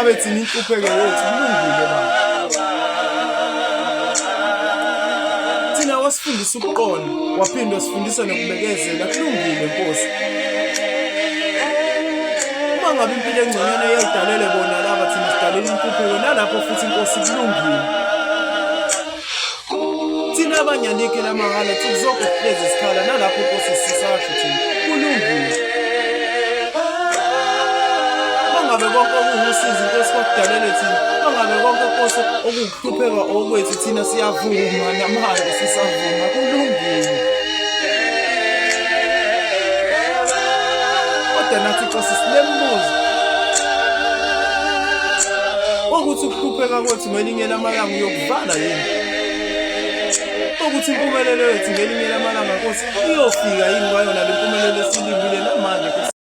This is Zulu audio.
ngabe thina inhlupheko yethu kulungile baba. Thina wasifundisa ukuqonda, waphinde wasifundisa nokubekezela, kulungile Nkosi. Uma ngabe impilo engconywana eyayidalele bona laba thina sidalele inhlupheko nalapho futhi Nkosi kulungile. Thina abanye alikho lamahhala nsuku zonke sihlezi sikhala nalapho Nkosi sisasho thina kulungile. Mangabe konke okuwusizi Nkosi kwakudalele thina, mangabe konke Nkosi okuwukuhlupheka okwethu thina siyavuma namanje sisavuma kulungile. Kodwa nathi Nkosi sinembuzo ukuthi ukuhlupheka kwethu ngelinye lamalanga uyokuvala yini ukuthi impumelelo yethu ngelinye lamalanga Nkosi iyofika yini kwayona